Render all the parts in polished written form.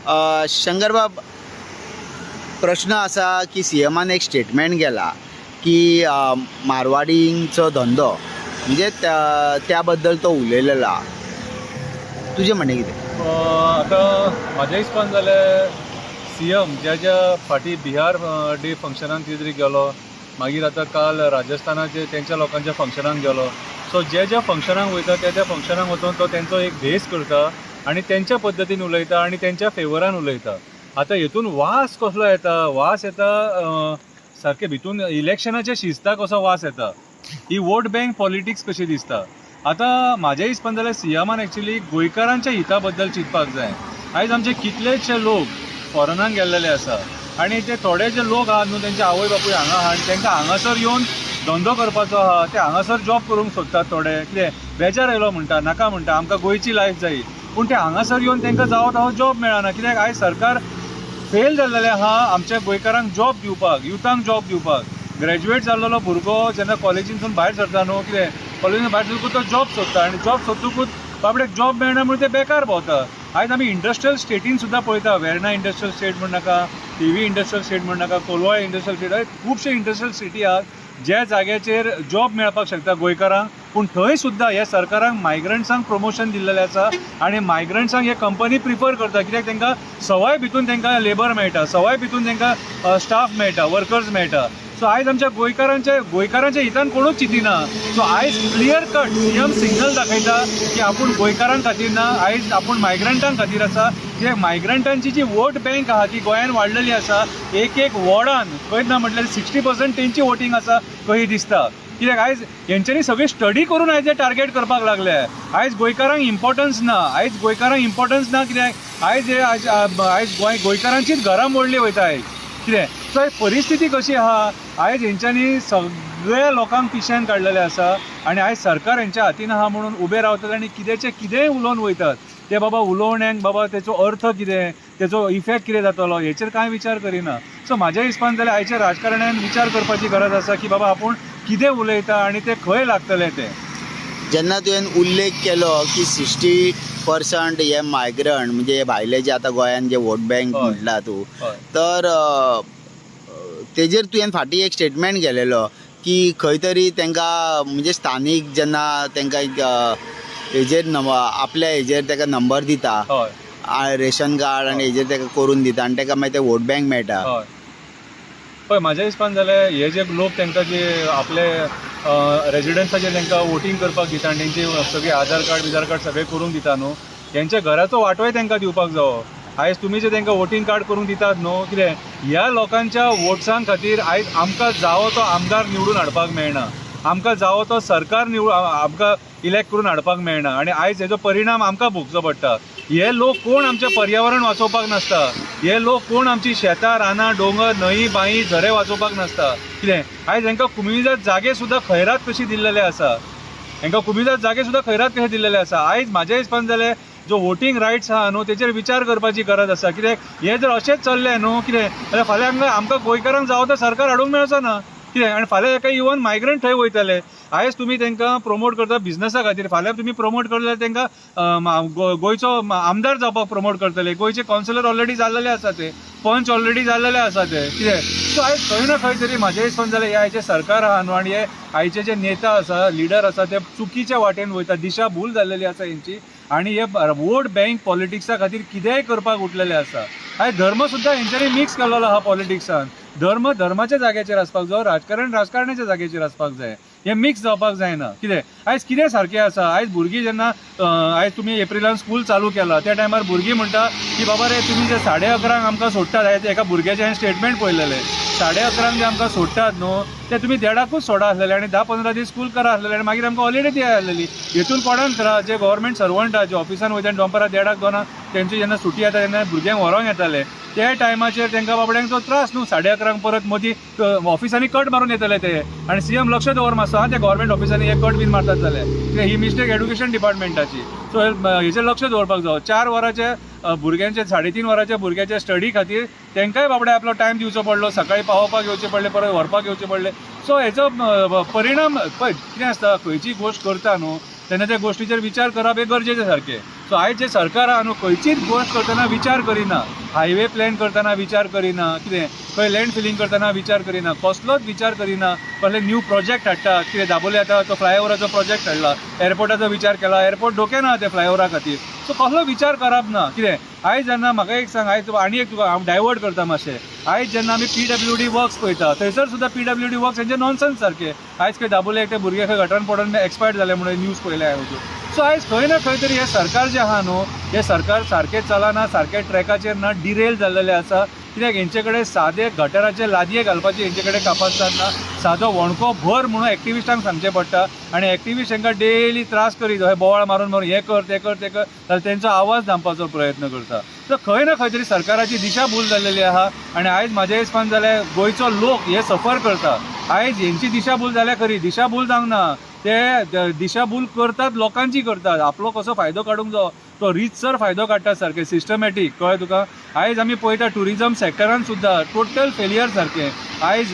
शंकरबाब, प्रश्न आसा की सीएमान एक स्टेटमेंट केला की मारवाडींचो धंदो म्हणजे त्या बद्दल तो उलयलेलो. तुजें म्हणणें कितें? आतां म्हाज्या हिसपान जाल्यार सीएम ज्या ज्या फाटीं बिहार डे फंक्शनाक कितें तरी गेलो, मागीर आतां काल राजस्थानाचे तेंच्या लोकांच्या फंक्शनाक गेलो. सो जे ज्या फंक्शनाक वयता त्या त्या फंक्शनाक वचून तो तेंचो एक भेस करता आनी तेंच्या पद्दतीन उलयता आनी तेंच्या फेवरान उलयता. आतां हेतून वास कसलो येता? वास येता सारकें भितून इलेक्शनाच्या शिजता कसो वास येता. ही वोट बँक पॉलिटिक्स कशी दिसता. आतां म्हाज्या हिसपान जाल्यार सीएमान एक्चुली गोंयकारांच्या हिता बद्दल चिंतपाक जाय. आयज आमचे कितलेशे लोक फॉरनाक गेल्लेले आसा आनी ते थोडे जे लोक आहात न्हू, तेंचे आवय बापूय हांगा आहा आनी तेंकां हांगासर येवन धंदो करपाचो आहा, ते हांगासर जॉब करूंक सोदतात. थोडे कितें बेजार येयलो म्हणटा, नाका म्हणटा, आमकां गोंयची लायफ जायी, पूण ते हांगासर येवन तेंकां जावो तसो जॉब मेळना. कित्याक आयज सरकार फेल जाल्लेलें आहा आमच्या गोंयकारांक जॉब दिवपाक, युथांक जॉब दिवपाक. ग्रॅज्युएट जाल्लो भुरगो जेन्ना कॉलेजींतसून भायर सरता न्हू, कितें कॉलेजीन भायर सरतकूच तो जॉब सोदता आनी जॉब सोदतकूच बाबड्याक जॉब मेळना म्हणून ते बेकार भोंवता. आयज आमी इंडस्ट्रियल स्टेटीन सुद्दां पळयता, वेर्णा इंडस्ट्रियल स्टेट म्हण नाका, थिवी इंडस्ट्रियल स्टेट म्हण नाका, कोलवाळ इंडस्ट्रियल स्टेट, खुबशे इंडस्ट्रियल स्टेटी आहात ज्या जाग्याचेर जॉब मेळपाक शकता गोंयकारांक, पूण थंय सुद्दां ह्या सरकारान मायग्रंट्सांक प्रमोशन दिल्लेलें आसा आनी मायग्रंट्सांक हे कंपनी प्रिफर करता. कित्याक तांकां सवाय भितून तांकां लेबर मेळटा, सवाय भितून तांकां स्टाफ मेळटा, वर्कर्स मेळटा. सो आयज आमच्या गोंयकारांच्या हितान कोणूच चिंतिना. सो आयज क्लियर कट सीएम सिग्नल दाखयता की आपूण गोंयकारां खातीर ना, आयज आपूण मायग्रंटां खातीर आसा. कित्याक मायग्रंटांची जी वोट बँक आहा ती गोंयान वाडलेली आसा. एक एक वॉर्डान खंयच ना म्हटल्यार 60% तेंची वोटींग आसा खंय दिसता. कित्याक आयज हेंच्यांनी सगळी स्टडी करून आयज ते टार्गेट करपाक लागले. आयज गोंयकारांक इम्पॉर्टन्स ना, आयज गोंयकारांक इम्पॉर्टन्स ना. कित्याक आयज आयज गोंयकारांचीच घरां मोडली वयता आयज. कितें सो परिस्थिती कशी आहा, आयज हेंच्यांनी सगळ्या लोकांक पिश्यान काडलेलें आसा आनी आयज सरकार हेंच्या हातीन आहा म्हणून उबे रावतात आनी कित्याचें कितेंय उलोवन वयतात. ते बाबा उलोवण्याक बाबा तेचो अर्थ कितें, तेचो इफेक्ट कितें जातलो हेचेर कांय विचार करिना. सो म्हाज्या हिसपान जाल्यार आयच्या राजकारण्यान विचार करपाची गरज आसा की बाबा आपूण कितें उलयता आनी तें खंय लागतलें तें. जेन्ना तुवें उल्लेख केलो की 60% हे मायग्रंट म्हणजे भायले जे आतां गोंयान जे वोट बँक म्हटला तूं, तर तेजेर तुवें फाटीं एक स्टेटमेंट केलेलो की खंय तरी तांकां म्हणजे स्थानीक जेन्ना तांकां हेजेर आपल्या हेजेर ताका नंबर दिता, रेशन कार्ड आनी हेजेर ताका करून दिता आनी ताका मागीर ते वोट बँक मेळटा. पळय म्हाज्या हिसपान जाल्यार हे जे लोक तांकां जे आपले रेजिडन्साचेर तांकां वोटींग करपाक दिता आनी तेंचे सगळे आधार कार्ड बिधार कार्ड सगळें करूंक दिता न्हू, तेंच्या घराचो वांटोय तांकां दिवपाक जावो. आयज तुमी जे तांकां वोटींग कार्ड करूंक दितात न्हू, कितें ह्या लोकांच्या वोट्सां खातीर आयज आमकां जावो तो आमदार निवडून हाडपाक मेळना, आमकां जावो तो सरकार आमकां इलेक्ट करून हाडपाक मेळना आनी आयज हेजो परिणाम आमकां भोगचो पडटा. हे लोक कोण आमचें पर्यावरण वाचोवपाक नासता, हे लोक कोण आमची शेतां, रानां, दोंगर, न्हंयी, बांयी, झरे वाचोवपाक नासता. कितें आयज हेंकां कुमिजाद जागे सुद्दां खैरात कशी दिल्लेले आसा, हेंकां कुमिजाद जागे सुद्दां खैरात कशे दिल्लेले आसा. आयज म्हाज्या हिसपान जाल्यार जो वोटींग रायट्स आहा न्हू तेचेर विचार करपाची गरज आसा. कित्याक हें जर अशेंच चल्लें न्हू कितें जाल्यार फाल्यां आमकां गोंयकारांक जावो तो सरकार हाडूंक मेळचो ना. कितें आनी फाल्यां एका इवन मायग्रंट थंय वयतले. आयज तुमी तांकां प्रमोट करता बिजनसा खातीर, फाल्यां तुमी प्रमोट करले जाल्यार तांकां गोंयचो आमदार जावपाक प्रमोट करतले. गोंयचे कावन्सिलर ऑलरेडी जाल्लेले आसा, ते पंच ऑलरेडी जाल्लेले आसा ते. कितें सो आयज खंय ना खंय तरी म्हाज्या हिसपान जाल्यार हे आयचें सरकार आहा न्हू आनी हे आयचे जे नेता आसा, लिडर आसा, ते चुकीच्या वाटेन वयता, दिशा भूल जाल्लेली आसा हेंची आनी हे वोट बँक पॉलिटिक्सा खातीर कितेंय करपाक उठलेले आसा. आयज धर्म सुद्दां हेंच्यांनी मिक्स केल्लो आहा पॉलिटिक्सान. धर्म धर्माच्या जाग्याचेर आसपाक जाय, राजकारण राजकारणाच्या जाग्याचेर आसपाक जाय, हें मिक्स जावपाक जायना. कितें आयज कितें सारकें आसा, आयज भुरगीं जेन्ना आयज तुमी एप्रिलान स्कूल चालू केला त्या टायमार भुरगीं म्हणटा की बाबा रे तुमी जे 11:30 आमकां सोडटात, आयज एका भुरग्याचें हांवें स्टेटमेंट पळयलेलें, 11:30 जे आमकां सोडटात न्हू ते तुमी 1:30कूच सोडा आसलेले आनी 10-15 दीस स्कूल करा आसलेले आनी मागीर आमकां हॉलिडे दिया आसलेली. हेतून कोणाक त्रास, जे गव्हर्मेंट सर्वंट आहा जे ऑफिसान वयता आनी दनपारां 1:30-2 तेंची जेन्ना सुटी येता तेन्ना भुरग्यांक व्हरोंक येताले, त्या टायमाचेर तांकां बाबड्यांक तो त्रास न्हू. 11:30 परत मदीं ऑफिसांनी कट मारून येतले ते आनी सीएम लक्ष दवर मातसो आं, ते गव्हर्मेंट ऑफिसांनी हे कट बीन मारतात जाल्यार कित्याक ही मिस्टेक एड्युकेशन डिपार्टमेंटाची. सो हेचेर लक्ष दवरपाक जावो. 4 वरांचे भुरग्यांचे, 3.5 वरांच्या भुरग्याच्या स्टडी खातीर तांकांय बाबड्या आपलो टायम दिवचो पडलो, सकाळी पावोवपाक येवचें पडलें, परत व्हरपाक येवचें पडलें. सो हेचो परिणाम पळय कितें आसता, खंयची गोश्ट करता न्हू तेन्ना त्या गोश्टीचेर विचार करप हें गरजेचें सारकें. सो आयज जे सरकार आहा न्हू, खंयचीच गोश्ट करतना विचार करिना, हायवे प्लॅन करतना विचार करिना, कितें खंय लँड फिलींग करतना विचार करिना, कसलोच विचार करिना. कसले न्यू प्रोजेक्ट हाडटा, कितें दाबोली आतां तो फ्लायओवराचो प्रोजेक्ट हाडला, एअरपोर्टाचो विचार केला, एअरपोर्ट धोके ना ते फ्लायओवरा खातीर. सो कसलो विचार करप ना कितें. आयज जेन्ना म्हाका एक सांग, आयज आनी एक तुका हांव डायवर्ट करता मातशें, आयज जेन्ना आमी PWD works पळयता थंयसर सुद्दां PWD works हेंचे नॉनसन्स सारके. आयज खंय दाबोली एकटे भुरगे खंय गटारान पडून एक्सपायर्ड जाले म्हणून न्यूज पळयले हांवें. सो आयज खंय ना खंय तरी हें सरकार जें आहा न्हू, हें सरकार सारकें चलना, सारकें ट्रॅकाचेर ना, डिरेल जाल्लेलें आसा. कित्याक हेंचे कडेन सादे गटराचे लादये घालपाची हेंचे कडेन कापास्ताद ना, सादो वणको भर म्हणून एक्टिविस्टांक सांगचें पडटा आनी एक्टिविस्ट हेंकां डेली त्रास करीत हय बोवाळ मारून मारून हें कर तें कर तें कर, जाल्यार तेंचो आवाज दामपाचो प्रयत्न करता. तर खंय ना खंय तरी सरकाराची दिशा भूल जाल्लेली आहा आनी आयज म्हाज्या हिसपान जाल्यार गोंयचो लोक हे सफर करता. आयज हेंची दिशाभूल जाल्या खरी, दिशाभूल जावंक ना, ते दिशाभूल करतात लोकांची करतात, आपलो कसो फायदो काडूंक जावो तो रितसर फायदो काडटा सारकें सिस्टमॅटीक. कळ्ळें तुका? आयज आमी पळयता ट्युरिजम सॅक्टरान सुद्दां टोटल फेलियर सारकें. आयज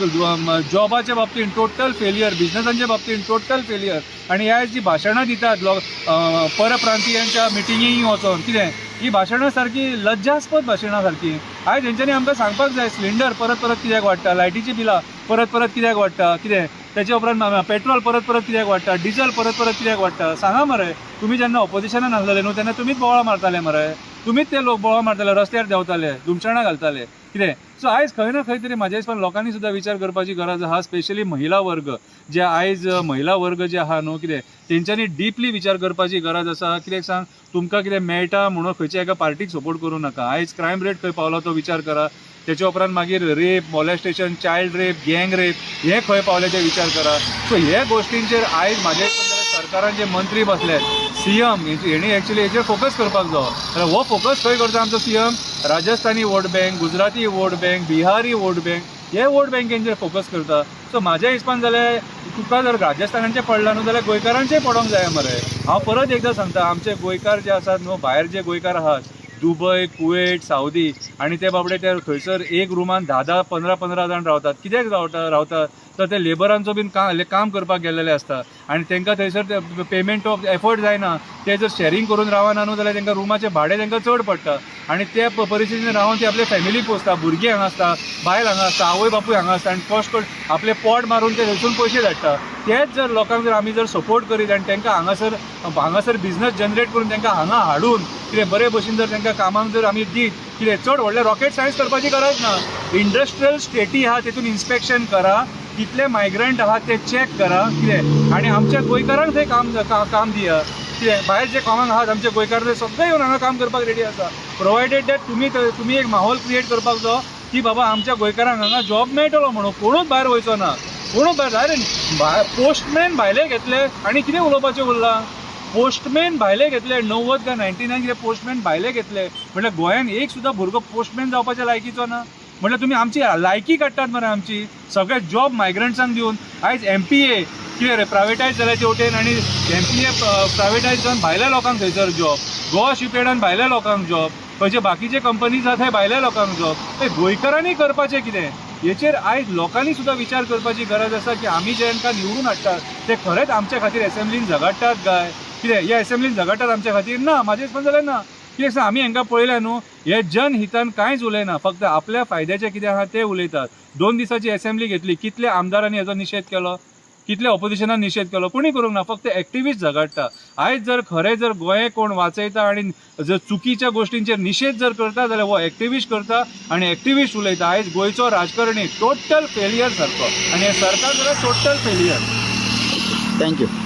जॉबाच्या बाबतीन टोटल फेलियर, बिजनसांच्या बाबतीन टोटल फेलियर. आनी आयज जी भाशणां दितात लोक परप्रांतीयांच्या मिटिंगेनी वचोन कितें, ही भाशणां सारकी लज्जास्पद भाशणां सारकी. आयज हेंच्यांनी आमकां सांगपाक जाय सिलिंडर परत परत कित्याक वाडटा, लायटीचीं बिलां परत परत कित्याक वाडटा, कितें तेच्या उपरांत पेट्रोल परत परत कित्याक वाडटा, डिजल परत परत कित्याक वाडटा, सांगा मरे. तुमी जेन्ना ऑपोजिशनान आसलेले न्हू तेन्ना तुमीच बोवाळ मारताले मरे, तुमीच ते लोक बोवाळ मारताले, रस्त्यार देंवताले, धुमशणां घालताले कितें. सो आयज खंय ना खंय तरी म्हाज्या हिसपान लोकांनी सुद्दां विचार करपाची गरज आहा, स्पेशली महिला वर्ग जे आयज महिला वर्ग जे आहा न्हू कितें तेंच्यांनी डिपली विचार करपाची गरज आसा. कित्याक सांग, तुमकां कितें मेळटा म्हणून खंयच्या एका पार्टीक सपोर्ट करूं नाका. आयज क्रायम रेट खंय पावला तो विचार करा, तेच्या उपरांत मागीर rape, molestation, child rape, gang rape हे खंय पावले ते विचार करा. सो हे गोश्टींचेर आयज म्हाज्या सरकारान जे मंत्री बसले, सीएम हेणी एक्चुअली हेचेर फोकस करपाक जावो. जाल्यार हो फोकस खंय करता आमचो CM? Rajasthani vote bank, Gujarati vote bank, Bihari vote bank, हे वोट बँकेंचेर फोकस करता. सो म्हाज्या हिसपान जाल्यार तुका जर राजस्थानाचें पडलां न्हू जाल्यार गोंयकारांचें पडोंक जाय मरे. हांव परत एकदां सांगता, आमचे गोंयकार जे आसात न्हू, भायर जे गोंयकार आहात दुबय, कुवेट, सावदी, आनी ते बाबडे ते थंयसर एक रुमान 10-10, 15-15 जाण रावतात. कित्याक रावतात तर ते लेबरांचो बीन काम करपाक गेल्लेले आसता आनी तांकां थंयसर ते पेमेंट ऑफ एफर्ट जायना. ते जर शॅरींग करून रावना न्हू जाल्यार तांकां रुमाचें भाडें तांकां चड पडटा आनी ते परिस्थितीन रावन ते आपले फॅमिली पोसता. भुरगीं हांगा आसता, बायल हांगा आसता, आवय बापूय हांगा आसता आनी कश्ट करून आपले पोट मारून ते थंयसून पयशे धाडटा. तेच जर लोकांक जर आमी जर सपोर्ट करीत आनी तांकां हांगासर बिजनस जनरेट करून तांकां हांगा हाडून कितें बरे भशेन जर तांकां कामांक जर आमी दीत, कितें चड व्हडलें रॉकेट सायन्स करपाची गरज ना. इंडस्ट्रियल स्टेटी आहा तेतून इन्स्पेक्शन करा, कितले मायग्रंट आहा ते चॅक करा कितें, आनी आमच्या गोंयकारांक थंय काम दिया कितें. भायर जे कामांक आहात आमचे गोंयकार ते सगळे येवन हांगा काम करपाक रेडी आसा, प्रोवायडेड that तुमी एक माहोल क्रिएट करपाक जावो की बाबा आमच्या गोंयकारांक हांगा जॉब मेळटलो म्हणून कोणूच भायर वयचो ना, कोणूच भायर. अरे पोस्टमॅन भायले घेतले आनी कितें उलोवपाचें उरलां? पोस्टमॅन भायले घेतले 90 काय 99 कितें पोस्टमॅन भायले घेतले, म्हटल्यार गोंयान एक सुद्दां भुरगो पोस्टमॅन जावपाच्या लायकीचो ना. म्हटल्यार तुमी आमची लायकी काडटात मरे आमची, सगळे जॉब मायग्रंट्सांक दिवन. आयज MPA कितें रे प्रायवेटायज जाल्या तेवटेन आनी MPA प्रायवेटायज जावन भायल्या लोकांक थंयसर जॉब, गोवा शिपयार्डान भायल्या लोकांक जॉब, खंयचे बाकीचे कंपनीज आसा थंय भायल्या लोकांक जॉब. ते गोंयकारांनी करपाचें कितें हेचेर आयज लोकांनी सुद्दां विचार करपाची गरज आसा की आमी जे तांकां निवडून हाडटात ते खरेंच आमच्या खातीर एसेंब्लीन झगडटात काय कितें? हे एसेंब्लीन झगडटात आमच्या खातीर ना, म्हाजें हिसपान जाल्यार ना. कित्याक आमी हांकां पळयल्या न्हू, हे जनहितान कांयच उलयना, फक्त आपल्या फायद्याचें कितें आहा तें उलयतात. 2 दिसाची एसेंब्ली घेतली, कितल्या आमदारांनी हेजो निशेध केलो, कितल्या ऑपोजिशनान निशेध केलो, कोणी करूंक ना, फक्त एक्टिविस्ट झगडटा. आयज जर खरें जर गोंय कोण वाचयता आनी जर चुकीच्या गोश्टींचेर निशेध जर करता जाल्यार हो एक्टिविस्ट करता आनी एक्टिविस्ट उलयता. आयज गोंयचो राजकारणी टोटल फेलियर सारको आनी हें सरकार जाल्यार total failure. Thank you.